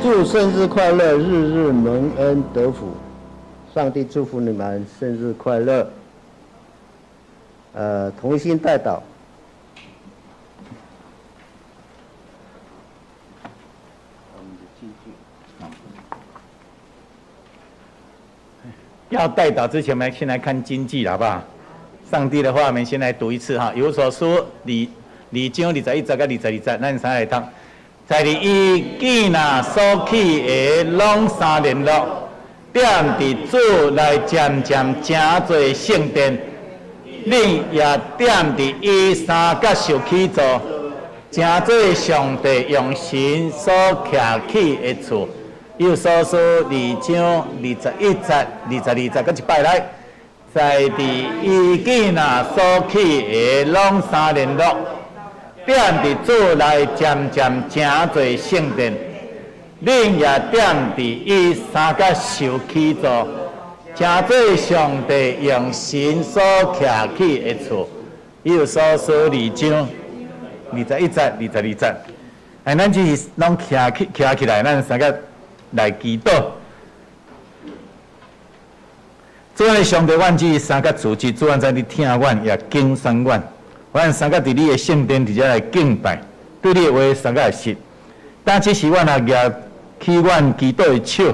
A: 祝生日快樂，日日蒙恩得福，上帝祝福你們生日快樂。同心代禱。
C: 要代禱之前，我們先來看經濟，好不好？上帝的話，我們先來讀一次哈。以弗所書2章21節到22節，咱三來讀。在佇伊見若所起的攏相聯絡，踮佇主內漸漸成做聖殿，恁也踮佇伊相佮受起造，成做上帝用神所徛起的厝。以弗所書2章21節、22節，閣一擺來。在佇伊見若所起的攏相聯絡，踮佇主內漸漸成做聖殿，恁也踮佇伊相佮受起造，成做上帝用神所徛起的厝。以弗所書2章21節、22節。哎，咱只是攏徛起來，咱相佮來祈禱。主啊，上帝，阮只是相佮組織，主啊，知你疼阮，也揀選阮。阮相佮佇你的聖殿佇遮來敬拜，對你的話相佮會實。但這時阮也舉起阮祈禱的手，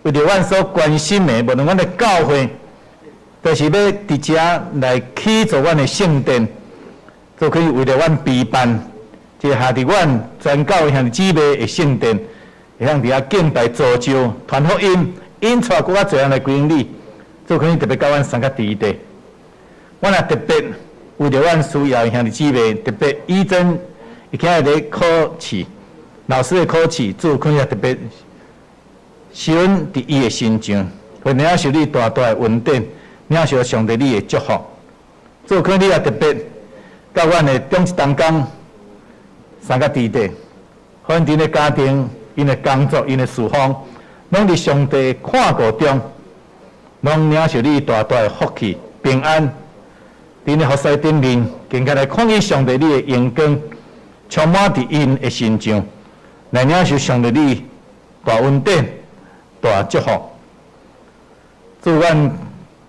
C: 為著阮所關心的，無論阮的教會，就是欲佇遮來起造阮的聖殿，都可以為著阮備辦，這個下佇阮全教會兄弟姊妹的聖殿，會當佇遐敬拜造就、傳福音，引帶閣較濟人來歸向你，做可以特別佮阮相佮佇地。阮也特別為著阮需要的兄弟姊妹，特別以真伊今日咧考試，老師的考試，主可也特別施恩佇伊的身上，會領受你大大的恩典，領受上帝你的祝福。主可你也特別佮阮的長一同工相佮佇地，予𪜶的家庭、𪜶的工作、𪜶的事奉，攏佇上帝看顧中，攏領受你大大的福氣、平安。佇𪜶的服侍頂面，更加來看見上帝你的榮光，充滿佇𪜶的身上，來領受上帝你大恩典、大祝福。主阮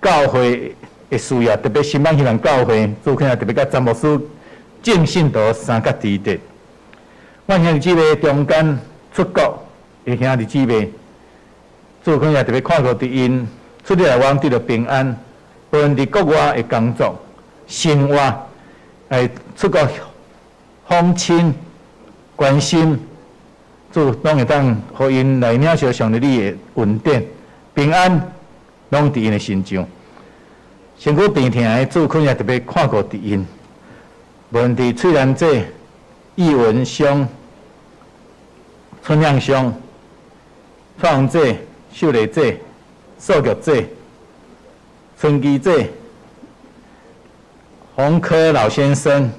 C: 教會的事業，特別新北希望教會，主肯特別佮詹牧師眾信徒相佮佇地。阮兄弟姊妹中間出國的兄弟姊妹，主肯也特別看顧佇𪜶出入來往得著平安，無論佇國外的工作、生活，來出國訪親、關心，主攏會當予𪜶來領受上帝你的恩典、平安，攏佇𪜶的身上。身軀病疼的主，可也特別看顧佇𪜶，無論佇翠蘭姐、葉文兄、春亮兄、蔡紅姐、秀麗姐、素玉姐、春基姐、洪科老先生、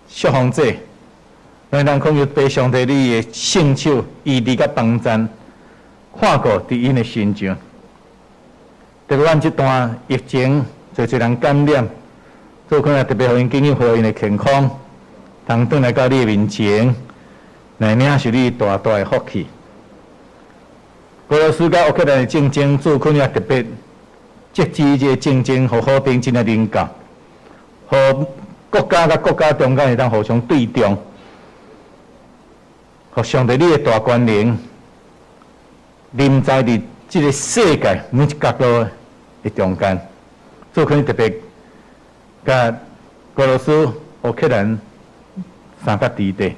C: 秀紅姐，咱當講有父上帝你的聖手醫治佮幫贊，看顧佇𪜶的身上。特別阮這段疫情，濟濟人感染，主可能特別予𪜶緊緊恢復𪜶的健康，通轉來到你的面前，來領受你大大的福氣。俄羅斯佮烏克蘭的戰爭，主可能也特別藉藉這個戰爭，予和平真來臨到，予國家佮國家中間會當互相對撞，予上帝你的大權能臨在佇這個世界每一角落的中間，主可能特別佮俄羅斯、烏克蘭三角地帶。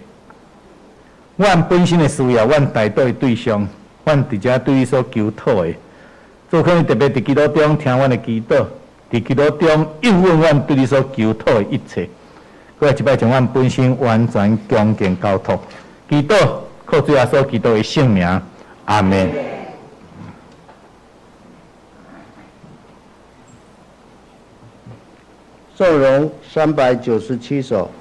C: 阮本身的需要，阮代禱的對象，阮佇遮對你所求討的，主可能特別佇祈禱中聽阮的祈禱，佇祈禱中應允阮對你所求討的一切。閣來一擺將阮本身完全恭敬交託，祈禱靠主耶穌基督的聖名，阿們。
A: 頌榮397首。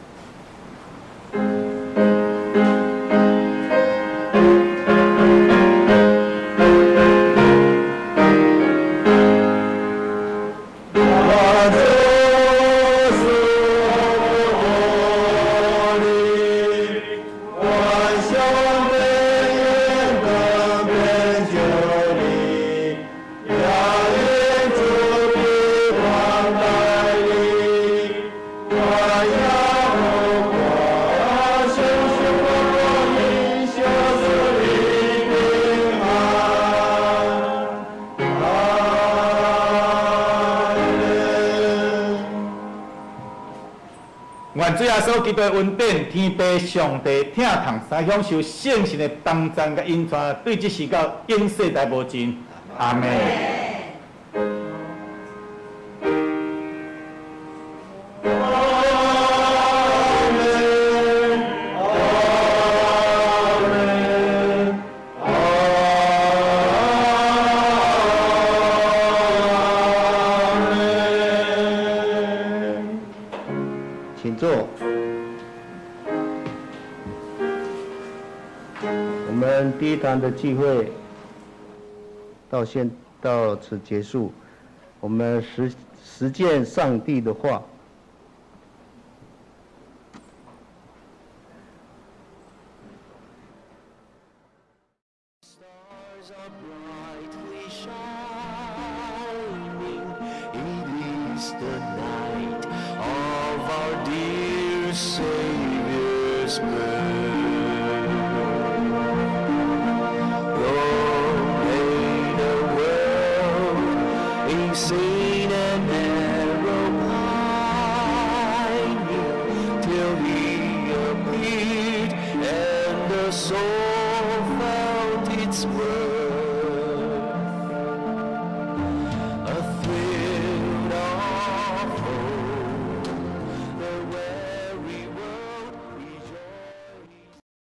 C: 願主耶穌基督的恩典、天父上帝疼痛，三享受聖神的幫贊佮引帶，對這時到永世代無盡。阿們。
A: 請坐。我們第一堂的聚會到此結束。我們實踐上帝的話。
E: Stars are brightly shining. It is the night of our dear Savior's birth. Though the world in sin and error pining, till he appeared and the soul felt its worth.